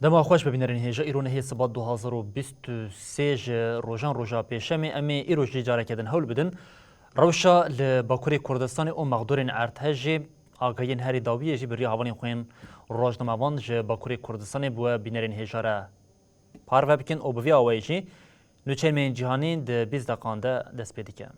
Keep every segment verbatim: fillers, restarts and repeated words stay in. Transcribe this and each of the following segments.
Dema xweş be bînerên hêja, îro nehê sibat du hazar û bîst û sê ji rojan roja pêşemê, em ê îro jî careke din hewl bidin rewşa li Bakurê Kurdistanê û mexdûrên erdhejê. Agahiyên herî dawiyê jî bi riya hevalên xwe yên rojnamevan ji Bakurê Kurdistanê bi we bînerên hêja re parve bikin û bi vî awayî jî nûçeyên me yên cîhanî di bîst deqan de dest pê dike.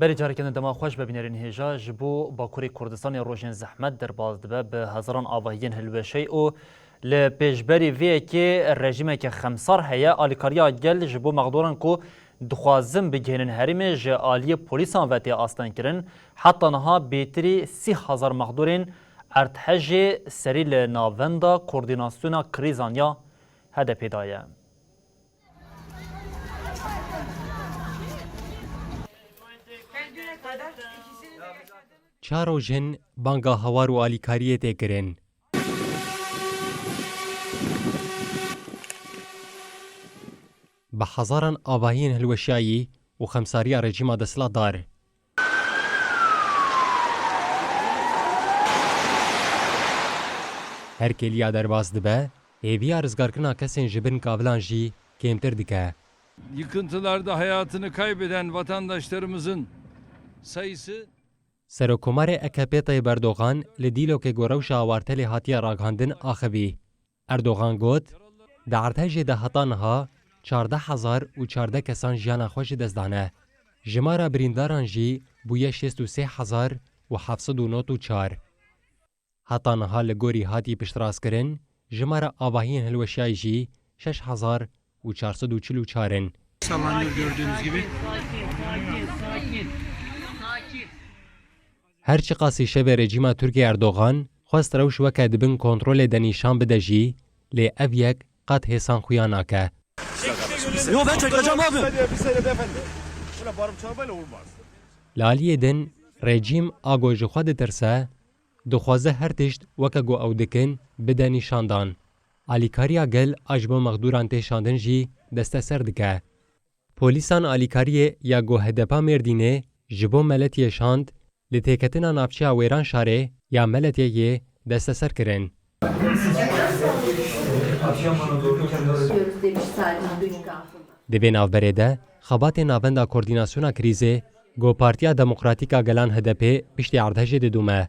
Berî careke din dema xweş be bînerên hêja, ji bo Bakurê Kurdistanê rojên zehmet derbas dibe, bi hezaran avahiyên hilweşeyî û li pêşberî vê yekê rejîmeke xemsar heye. Alîkariya gel ji bo mexdûran ku dixwazin bigihînin herêmê ji aliyê polîsan ve tê astengkirin. Heta niha bêtirî sî hezar mexdûrên erdhejê serî li Navenda Koordînasyona Krîzan ya H D P'ê de ye. Çar roj in banga hawar û alîkariyê tê kirin. Bi hezaran avahiyên hilweşiyayî û xemsariya rejîma desthilatdar. Her kêliya derbas dibe, hêviya rizgarkirina kesên ji bin kavilan jî kêmtir dike. Yıkıntılarda hayatını kaybeden vatandaşlarımızın sayısı Serokkomarê A K P Tayyip Erdogan li dîlokê ku rewşa awarte lê hatiye ragihandin axivî. Erdogan got, di erdhejê de heta niha çardeh hezar û çardeh kesan jiyana xwe ji dest dane. Jimara birîndaran jî bûye şêst û sê hezar û heft sed û nod û çar. Heta niha li gorî hatî piştrastkirin, jimara avahiyên hilweşiyayî jî şeş hezar û çar sed û çil û çar in. Sallanıyor gördüğünüz gibi. Her çiqasî şevê rejîma Tirkiyê Erdogan xwest rewş weke di bin kontrolê de nîşan bide jî, lê ev yek qet hêsan xuya nake. Yo, ben çekeceğim abi. Bir saniye, bir saniye beyefendi. Şöyle bağırıp çağırmayla olmaz. Li aliyê din, rejîm a ku ji xwe ditirse, dixwaze her tişt weke ku ew dikin bide nîşandan. Alîkariya gel a ji bo mexdûran tê şandin jî desteser dike. Polîsan alîkariyê ya ku H D P a Mêrdînê ji bo Meletiyê şand, li têketina navçeya Wêranşarê ya Meletiyeyê desteser kirin. Di vê navberê de xebatê Navenda Koordînasyona Krîzê ku Partiya Demokratîk a Gelan H D P piştî erdhejê didûme.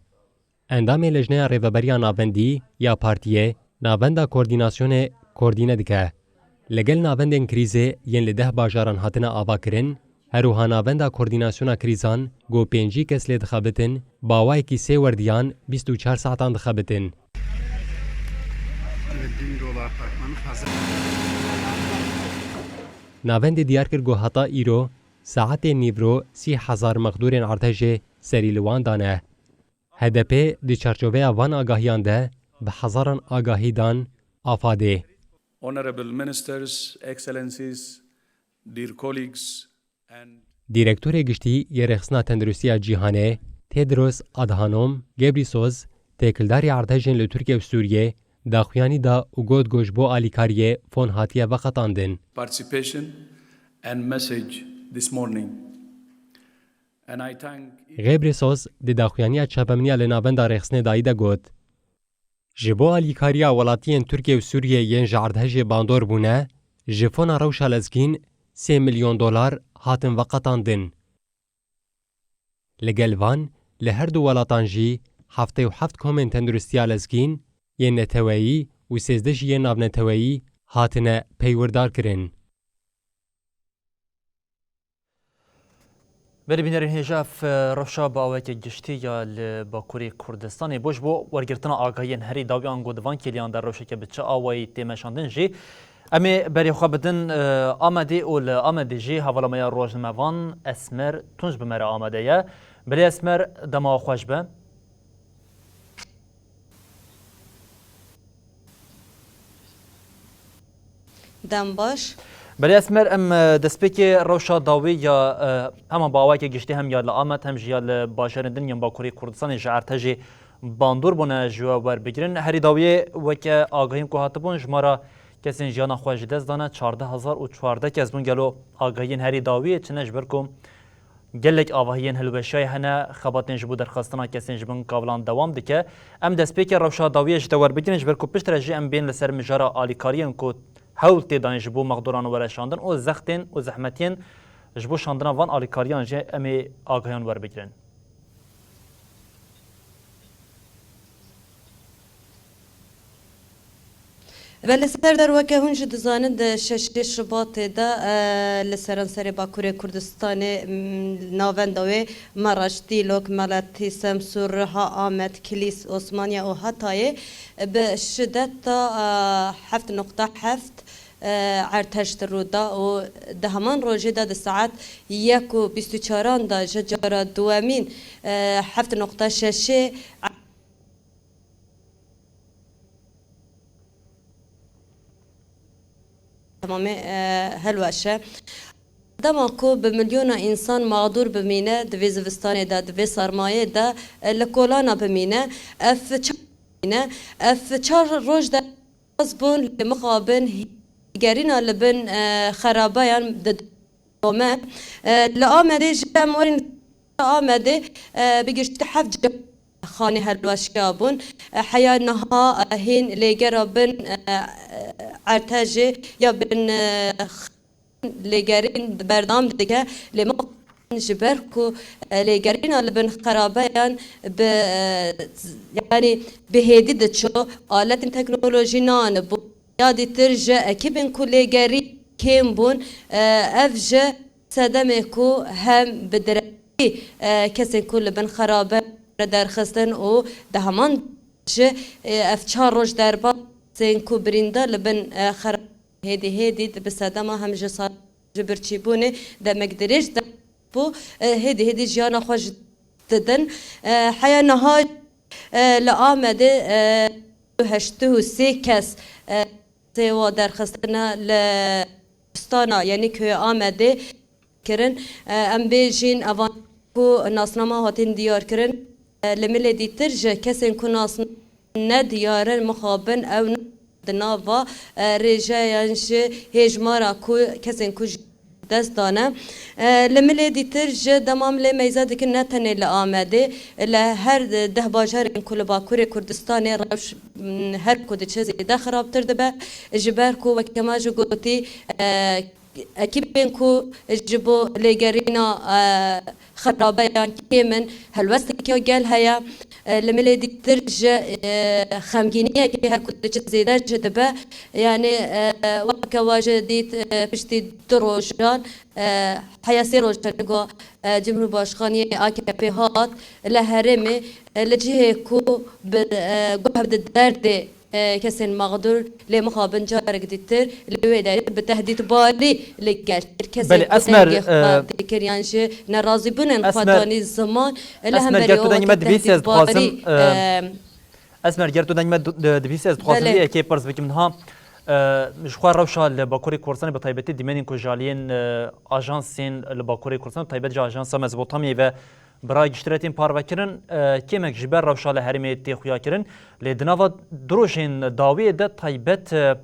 Endamê Lejneya Rêveberiya Navendî ya partiyê Navenda Koordînasyonê koordîne dike. Li gel navendên krîzê yên li deh bajaran hatine avakirin, her wiha Navenda Koordînasyona Krîzan ku pêncî kes lê dixebitin, bi awayekî sê werdiyan bîst û çar saetan dixebitin. Evet, bin dolar apartmanı hazır. Navendê diyar kir ku heta îro saetê nîvro sî hezar mexdûrên erdhejê serî li wan dane. H D P di çarçoveya van agahiyan de bi hezaran agahî dan AFADê. Honorable Ministers, Excellencies, dear colleagues and Dîrektorê Giştî yê Rêxistina Tenduristiya Cîhanê, Tedros Adhanom Ghebreyesus, têkildarî erdhejên li Tirkiye û Sûriyê daxuyanî da û got ku ji bo alîkariyê fon hatiye veqetandin. Participation and message this morning. And I thank Ghebreyesus di daxuyaniya çapemeniya li Navenda Rêxistinê dayî de got, ji bo alîkariya welatiyên Tirkiye û Sûriyê yên ji erdhejê bandor bûne, ji Fona Rewşa Lezgîn sê milyon dolar hatin veqetandin. Li gel van, li her du welatan jî heftê û heft komên tenduristiya lezgîn, yên neteweyî û sêzdeh jî yên navneteweyî hatine peywirdarkirin. Berî bînerên hêja, ev rewşa bi awayeke giştî ya li Bakurê Kurdistanê bû. Ji bo wergirtina agahiyên herî dawî ango di van kêliyan de rewşeke bi çi awayî tê meşandin jî, Em ê berê xwe bidin, e, Amedê û li Amedê jî hevala me ya rojnamevan Esmer Tunç bi me re amade ye. Belê Esmer, dema xweş be. Dem baş. Belê Esmer, em, e, destpêkê rewşa dawî ya, e, hema bi awayeke giştî hem ya li Amed hem jî ya li bajarên din yên Bakurê Kurdistanê ji Ertejê bandor bûne ji we werbigirin. Herî dawiyê weke agahiyên ku hatibûn ji me re kesên jiyana xwe ji dest dane, çardeh hezar û çardeh kes bûn. Gelo agahiyên herî dawiyê çi ne, ji ber ku gelek avahiyên hilweşiyayê hene, xebatên ji bo derxistina kesên ji bin kavilan dewam dike. Em destpêkê rewşa dawiyê ji te werbigirin, ji ber ku piştre jî em bên li ser mijara alîkariyên ku hewl tê dayîn ji bo mexdûran were şandin û zextên û zehmetiyên ji bo şandina van alîkariyan jî em ê agahiyan werbigirin. Ve li ser der weke hûn jî dizanin, di şeşê Şubatê de, e, li seranserê Bakurê Kurdistanê, m, navenda wê Meraş, Dîlok, Meletî, Semsûr, Riha, Amed, Kilîs, Osmaniye û Hatayê bi şideta, e, heft nokta heft, e, erteş di rû da û di heman rojê de di saet yek û bîst û çaran de ji cara duwemîn, e, heft nokta şeşê Temamê, e, helweş e. Dema ku bi milyona însan mağdûr bimîne, di vê zivistanê de, di vê sermayê de, e, li kolana bimîne, ev çar bimîne, ev çar roj derbas bûn, lê mixabin gerîna li bin, e, xerabeyan di dome. E, li Amedê jî em werin Amedê, e, bi giştî heft cih xanî helweşiya bûn. E, heya niha, e, hîn lêgera bin, e, ertejê ya bin, e, lêgerîn berdewam dike. Lê ma ji ber ku, e, lêgerîna li bin xerabeyan bi, e, yanî bi hêdî diço, aletên teknolojî nanibûn. Ya dîtir ji ekîbên ku lêgerî kêm bûn, e, ev ji sedemê ku hem bi direngî, e, kesên ku li bin xerabe re derxistin û di heman ji, e, ev çar roj derbasên ku birînda li bin, e, xera-, hêdî hêdî di bi sedema hem ji sal ji birçîbûnê demek dirêj de bû, e, hêdî hêdî jiyana xwe ji didin. E, heya niha, e, li Amedê, e, heştê û sê kes, e, sêwa derxistine li Kurdistana, yanî Koya Amedê kirin. E, em bêjîn evan ku nasnama hatin diyar kirin. E, li milê dîtir ji kesên ku nasn-, ne diyar in, mixabin ew ne di nava, e, rêjeyan ji hêjmara ku kesên ku ji dest dane. E, li milê dîtir ji dema milê meyze dikin, ne tenê li Amedê, li her deh bajarên ku li Bakurê Kurdistanê rewş, m, her ku diçe zêde xirabtir dibe. Ji ber ku weke me ji gotî, e, ekîbên ku ji bo lêgerîna, e, xerabeyan kêm in, helwesteke gel heye. E, li milê dîtir ji, e, xemgîniyekê her ku diçe zêde jî dibe. Yanî, e, weke we jî dît, e, piştî du rojan, e, heya sê rojan ku, e, Cumhurbaşkaniyê A K P hat li herêmê, e, li cihê ku bi, e, guh bi derdê, e, kesên mexdûr lê mixabin carek dîtir li wê derê bi tehdîtbarî li gel kir. Kesên Belê, ku Esmer, dengê xwe e, dikir yan jî nerazîbûnên xwe Esmer, danî ziman, e, li Esmer, hemberî ger tu dengê me dibîsî, ez dixwazim, e, e, Esmer, ger tu dengê me du-, di-, dibîsî, ez dixwazim Belê. vê yekê pirs bikim niha. E, ji xwe rewşa li Bakurê Kurdistanê bi taybetî dîmenên ku ji aliyên, e, ajansên li Bakurê Kurdistanê, bi taybet jî Ajansa Mezopotamyayê ve bi raya giştî re tên parvekirin, e, kêmek ji ber rewşa li herêmê tê xuyakirin. Lê di nava du rojên dawiyê de taybet, e,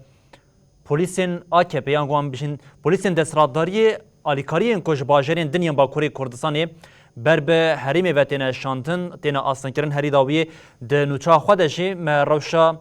polîsên A K P yan ku em bijîn polîsên desthilatdariyê alîkariyên ku ji bajarên din yên Bakurê Kurdistanê ber bi herêmê ve têne şandin, têne astengkirin. Herî dawiyê di nûçeya xwe de jî me rewşa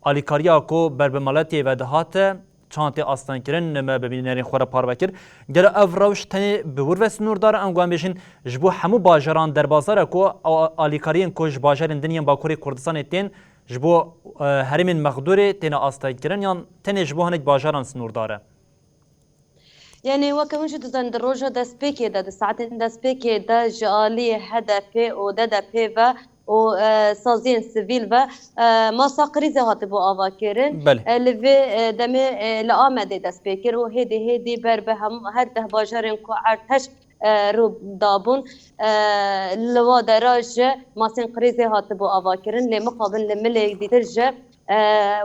alîkariya ku ber bi miletê ve dihate, çand tê astengkirin, me bi bînerên xwe re parve kir. Gelo ev rewş tenê bi wir ve sinûrdar e, ango em bêjin ji bo hemû bajaran derbasdar e ku a-, alîkariyên ku ji bajarên din yên Bakurê Kurdistanê tên ji bo, e, herêmên mexdûrê têne astengkirin yan tenê ji bo hinek bajaran sinûrdar e? Yanî weke hûn jî dizanin, di roja destpêkê de, di saetên destpêkê de ji aliyê H D P û D D P ve û, e, saziyên sivîl ve, e, masa krîzê hatibû avakirin. Belê. E, li vê, e, demê, e, li Amedê dest pê kir û hêdî hêdî ber bi hemû her deh bajarên ku erdhej, e, rû dabûn, e, li wa dera ji masên krîzê hatibû avakirin. Lê mixabin li milê dîtir ji, e,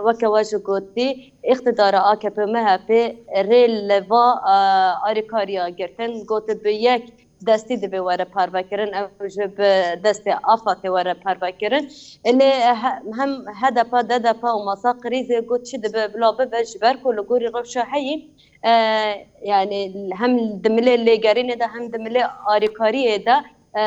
weke we ji gotî, îqtidara A K P M H P rê li va, e, arîkariya girtin, got bi yek destî dibe were parvekirin, ew ji bi destê AFADê were parvekirin. Lê he-, hem H D P, D D P û masa krîzê got çi dibe bila bibe, ji ber ku li gorî rewşa heyî, e, yani hem di milê lêgerînê de hem di milê arîkariyê de, e,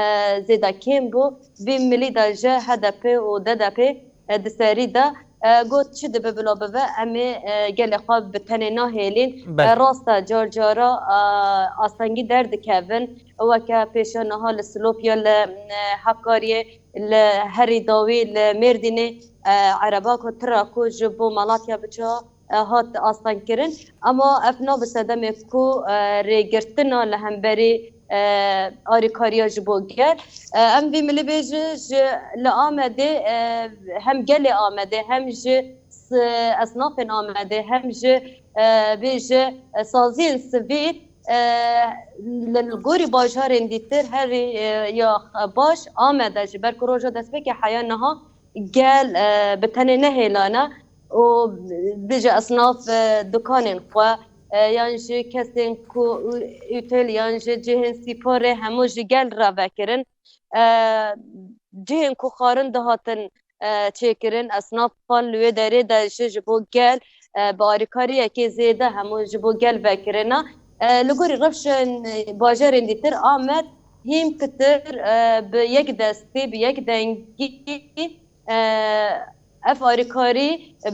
zêde kêm bû. Vî milî de ji H D P û D D P, e, di serî de, e, got çi dibe bila bibe, em ê, e, gelê xwe bi tenê nahêlîn. Belê. E, rast e, car cara, e, astengî derdikevin. Weke pêşa niha li Silopya, li, e, Hakkariye, li herî dawî, li Mêrdînê, e, ereba ku tira ku ji bo Malatya biçe, e, hat astengkirin. Ama ev nabe sedemê ku, e, rêgirtina li hemberî, e, arîkariya ji bo gel. E, em vî milî bêjin ji li Amedê, e, hem gelê Amedê hem ji s-, esnafên Amedê hem ji, e, bêje, e, saziyên sivîl, e, li gorî bajarên dîtir herî, e, ya baş Amede ji ber ku roja destpêkê heya niha gel, e, bi tenê nehêlane û bêje esnaf, e, dukanên xwe, e, yan jî kesên ku û-, otel yan jî cihên sîporê hemû ji gel re vekirin. E, cihên ku xwarin dihatin, e, çêkirin, esnafan li wê derê de jî ji bo gel, e, bi arîkariyekê zêde hemû ji bo gel vekirina. E, li gorî rewşên, e, bajarên dîtir Amed hîn pitir, e, bi yek destî, bi yek dengî, e, ev arîkarî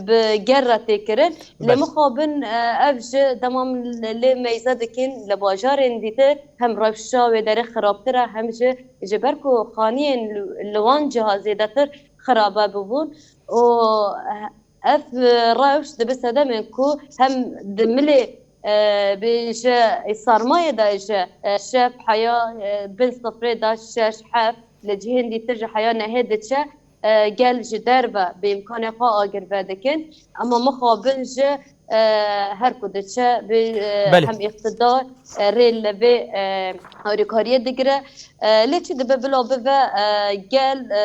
bi gel re tê kirin. Lê Belê. mixabin, e, ev ji demam lê meyze dikin li bajarên dîtir hem rewşa wê derê xirabtir e hem jî ji ber ku xaniyên li, li wan ciha zêdetir xirabe bibûn û, e, ev, e, rewş dibe sedemên ku hem di milê, e, bêje, e, sarmayê de ji, e, şev heya, e, bin sifrê de şeş heft, li cihên dîtir ji heya nehê diçe, e, gel ji derve bi îmkanê xwe agir vedikin. Ema mixabin ji, e, her ku diçe bi, e, Belê. hem îqtidar, e, rê li vê, e, harîkariyê digire. E, lê çi dibe bila bibe, e, gel, e,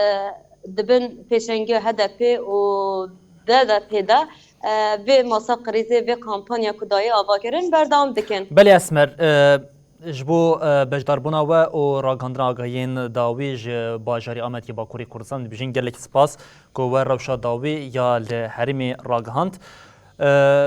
di bin pêşengiya H D P û D D P de, e, vê masa krîzê, vê kampanya ku dayê avakirin berdewam dikin. Belê Esmer, e, ji bo, e, beşdarbûna we û ragihandina agahiyên dawî ji bajarê Amedê Bakurê Kurdistan dibêjin gelek spas ku we rewşa dawî ya li herêmê ragihand. E,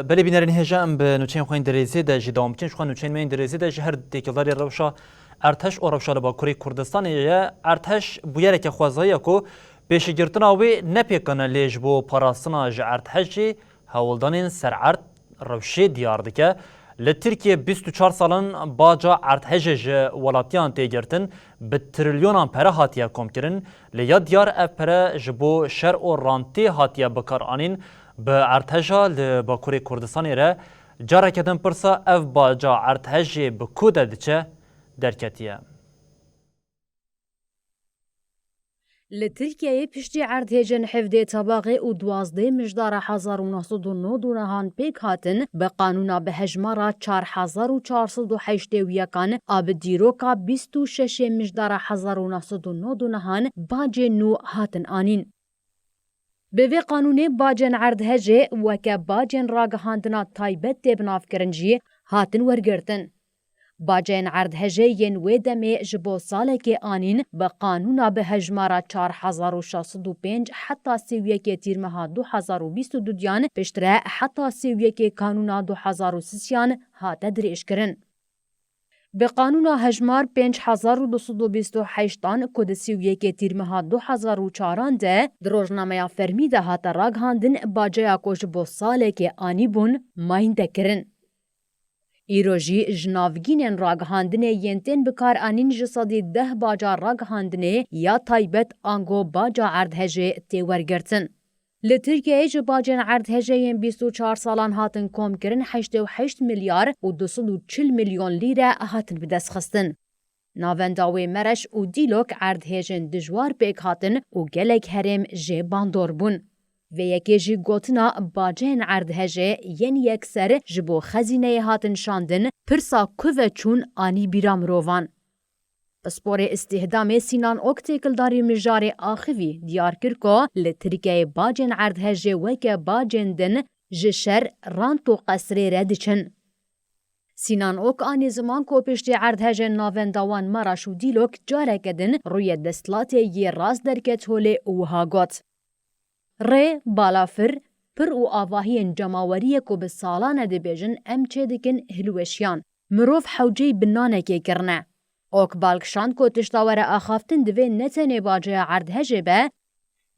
belê bînerên hêja em bi nûçeyên xwe yên dirêzê de jî dewam bikin. Ji xwe nûçeyên me yên dirêzê de ji her têkildarî rewşa erdhej û rewşa li Bakurê Kurdistanê ye. Erdhej bûyereke xwezayî ye ku pêşîgirtina wê ne pêkan e, lê ji bo parastina ji erdhejê hewldanên ser erd rewşê diyar dike. Li Tirkiye bîst û çar salan baca erdhejê ji welatiyan tê girtin, bi trilyonan pere hatiye komkirin. Lê ya diyar ev pere ji bo şer û rantê hatiye bikaranîn. Bi erdheja li Bakurê Kurdistanê re careke din pirsa ev baca erdhejê bi ku de diçe derketiye. Li Tirkiyeyê piştî erdhêjên hevdê Tebaxê û duwazdê mijdara hezar û neh sed û nod û nehan pêk hatin, bi qanûna bi hejmara çar hezar û çar sed û heştê û yekan a bi dîroka bîst û şeşê mijdara hezar û neh sed û nod û nehan bacên nû hatin anîn. Bi vê qanûnê bacên erdhejê weke bacên ragihandina taybet tê binavkirin jî hatin wergirtin. Bacên erdhejê yên wê demê ji bo salekê anîn bi qanûna bi hejmara çar hezar û şeş sed û pênc heta sê û yekê tîrmeha du hezar û bîst û duduyan, piştre heta sê û yekê kanûna du hezar û sisiyan hate dirêjkirin. Bi qanûna hejmar pênc hezar û du sed û bîst û heştan ku di sê û yekê tîrmeha du hezar û çaran de di rojnameya fermî de hate ragihandin, baceya ku ji bo salekê anîbûn mayînde kirin. Îro jî ji navgînên ragihandinê yên tên bikaranîn ji sedî deh baca ragihandinê ya taybet ango baca erdhejê tê wergirtin. Li Tirkiyeyê ji bacên erdhejê yên bîst û çar salan hatin komkirin heştê û heşt milyar û du sed û çil milyon lîre hatin bidestxistin. Navenda wê Mereş û Dîlok erdhêjên dijwar pêk hatin û gelek herêm jê bandor bûn. Vê yekê jî gotina bacên erdhejê yên yekser ji bo xezîneyê hatin şandin, pirsa ku veçûn anî bîra mirovan. Pisporê îstihdamê Sînan Ok têkildarî mijarê axivî diyar kir ku li Tirkiyeyê bacên erdhejê weke bacên din ji şer, rant û qesrê re diçin. Sînan Ok anî ziman ku piştî erdhejên navenda wan Maraş û Dîlok careke din rûyê desthilatê yê rast derket holê û wiha got, Rê, balafir, pir û avahiyên cemaweriyê ku bi salan e dibêjin em çêdikin hilweşiyan. Mirov hewceyî bi nanekê kirine. Ok bal kişand ku tişta were axaftin divê ne tenê baceya erdhejê be,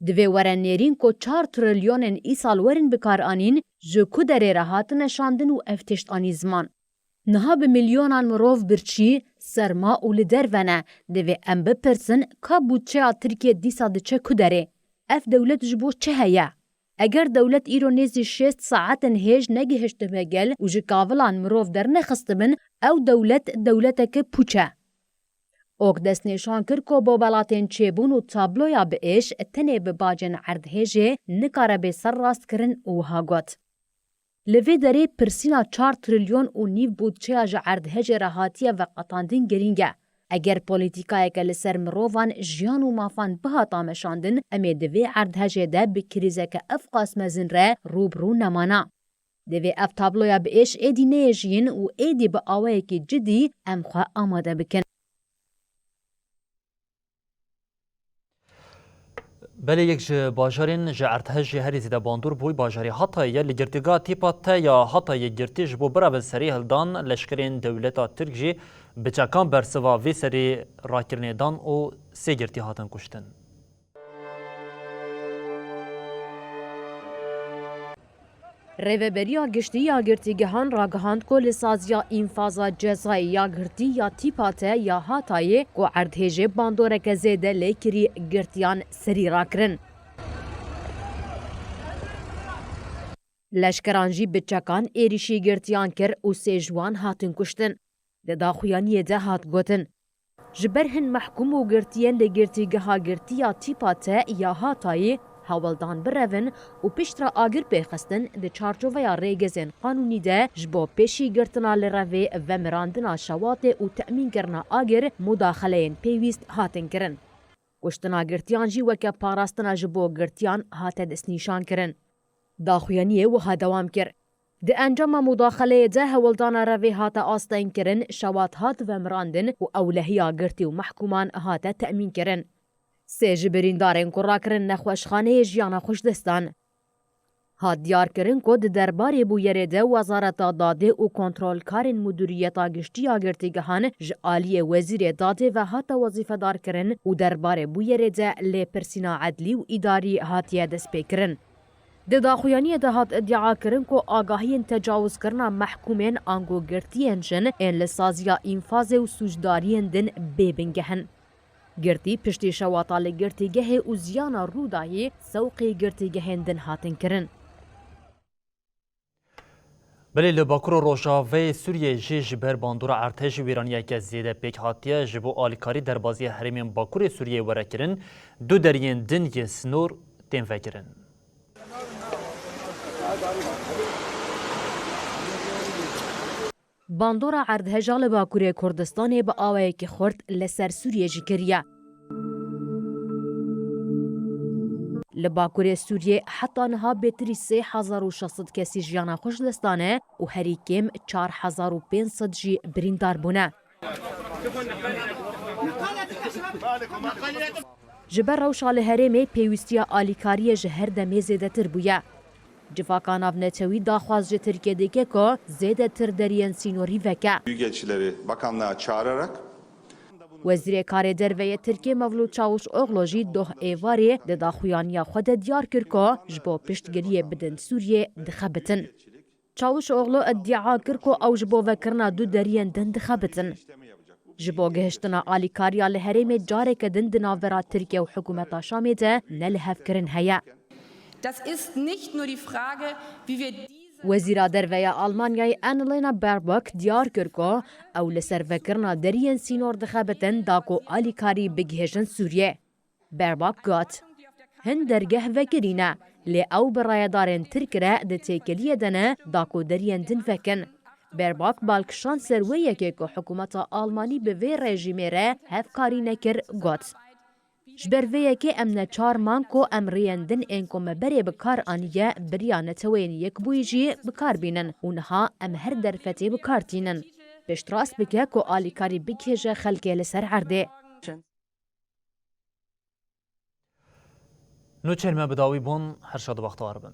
divê were nêrîn ku çar trilyonên îsal werin bikaranîn, ji ku derê re hatine şandin û ev tişt anî ziman. Niha bi milyonan mirov birçî, serma û li derve ne. Divê em bipirsin, ka budçeya Tirkiyê dîsa diçe ku derê? Ev dewlet ji bo çi heye? Eger dewlet îro nêzî şêst saetin hêj negihiştibe gel û ji kavilan mirov dernexistibin, ew dewlet dewleteke pûç e. Ok destnîşan kir ku bo belatên çêbûn û tabloya bi êş tenê bi bacên erdhêjê nikare bê serrastkirin û wiha got, Li vê derê pirsîna çar trilyon û nîv budçeya ji erdhejê re hatiye veqetandin girîng e. Eger polîtîkayeke li ser mirovan, jiyan û mafan bihata meşandin, em ê di vê erdhejê de bi krîzeke evqas mezin re rû bi rû nemana. Divê ev tabloya bi êş êdî neyê jiyîn û êdî bi awayekî cidî em xwe amade bikin. Belê yek ji bajarên ji erdhejê herî zêde bandor bûy bajarê Hatayê ye. Li girtîgeha tîpa te ya Hatayê girtî ji bo birevin serî hildan leşkerên dewleta Tirk jî bi çekan bersiva vê serî rakirinê dan û sê girtî hatin kuştin. Rêveberiya Giştî ya Girtîgehan ragihand ku li saziya înfaza cezayê ya girtî ya tîpa te ya Hatayê ku erdhêjê bandoreke zêde lê kirî girtiyan serî rakirin. Leşkeran jî bi çekan êrîşî girtiyan kir û sê ji wan hatin kuştin. Di daxuyaniyê de hat gotin, Ji ber hin mehkûm û girtiyên li girtîgeha girtî ya tîpa te ya Hatayê hewldan birevin û piştre agir pêxistin di çarçoveya rêgezên qanûnî de ji bo pêşîgirtina li revê vemirandina şewatê û temînkirina agir mudaxeleyên pêwîst hatin kirin. Kuştina girtiyan jî weke parastina ji bo girtiyan hate destnîşankirin. Daxuyaniyê wiha dewam kir, Di encama mudaxeleyê de hewldana revê hate astengkirin, şewat hat vemirandin û ewlehiya girtî û mehkûman hate temînkirin. Sê ji birîndarên ku rakirin nexweşxaneyê jiyana xwe ji dest dan. Hat diyarkirin ku di derbarê bûyerê de Wezareta Dadê û kontrolkarên Mudûriyeta Giştî ya Girtîgehan ji aliyê Wezîrê Dadê ve hate wezîfedarkirin û derbarê bûyerê de lêpirsîna edlî û îdarî hatiye destpêkirin. Di daxuyaniyê de hat îdiakirin ku agahiyên tecawizkirina mehkûmên ango girtiyên jin ên li saziya înfazê û sûcdariyên din bê bingeh in. Girtî piştî şewata li girtîgehê û ziyana Rûdayî sewqî girtîgehên din hatin kirin. Belê li Bakur û Rojavayê Sûriyeyê jî ji ber bandora erdhejî wêraniyeke zêde pêk hatiye, ji bo alîkarî derbazî herêmên Bakurê Sûriyeyê were kirin, du deriyên din yê sinor tên vekirin. Bandora erdheja li Bakurê Kurdistanê bi awayekî xurt li ser Sûriyê jî kiriye. Li Bakurê Sûriyê heta niha bêtirî sê hezar û şeş sed kesî jiyana xwe ji dest dane û herî kêm çar hezar û pênc sed jî birîndar bûne. Ji ber rewşa li herêmê pêwîstiya alîkariyê ji her demê zêdetir bûye. Civaka navnetewî daxwaz ji Tirkiyê dike ku zêdetir deriyên sînorî veke. Büyükelçileri bakanlığa çağırarak Wezîrê Karê Derve yê Tirkiyê Mevlût Çavuşoglu jî doh êvarê di daxuyaniya xwe de diyar kir ku ji bo piştgiriyê bidin Sûriyê dixebitin. Çavuşoglu îdia kir ku ew ji bo vekirina du deriyên din dixebitin. Ji bo gihiştina alîkariya li herêmê careke din di navbera Tirkiye û hikûmeta Şamê de nelihevkirin heye. Das ist nicht nur die Frage, wie wir diese Wezîra Derve ya Almanyayê Annalena Baerbock diyar kir ku ew li ser vekirina deriyên sînor dixebitin da ku alîkarî bigihêjin Sûriyê. Baerbock got, Hin dergeh vekirî ne, lê ew bi rayedarên Tirk re di têkiliyê de ne da ku deriyên din vekin. Baerbock bal kişand ser wê yekê ku hikûmeta Almanî bi vê rejîmê re hevkarî nekir, got, Ji ber vê yekê em neçar man ku em rêyên din ên ku me berê bi kar aniye bi riya Neteweyên Yekbûyî jî bi kar bînin û niha em her derfetê bi kar tînin. Piştrast bike ku alîkarî bigihêje xelkê li ser erdê. Nûçeyên me bi dawî bûn, her şad û bextewar bin.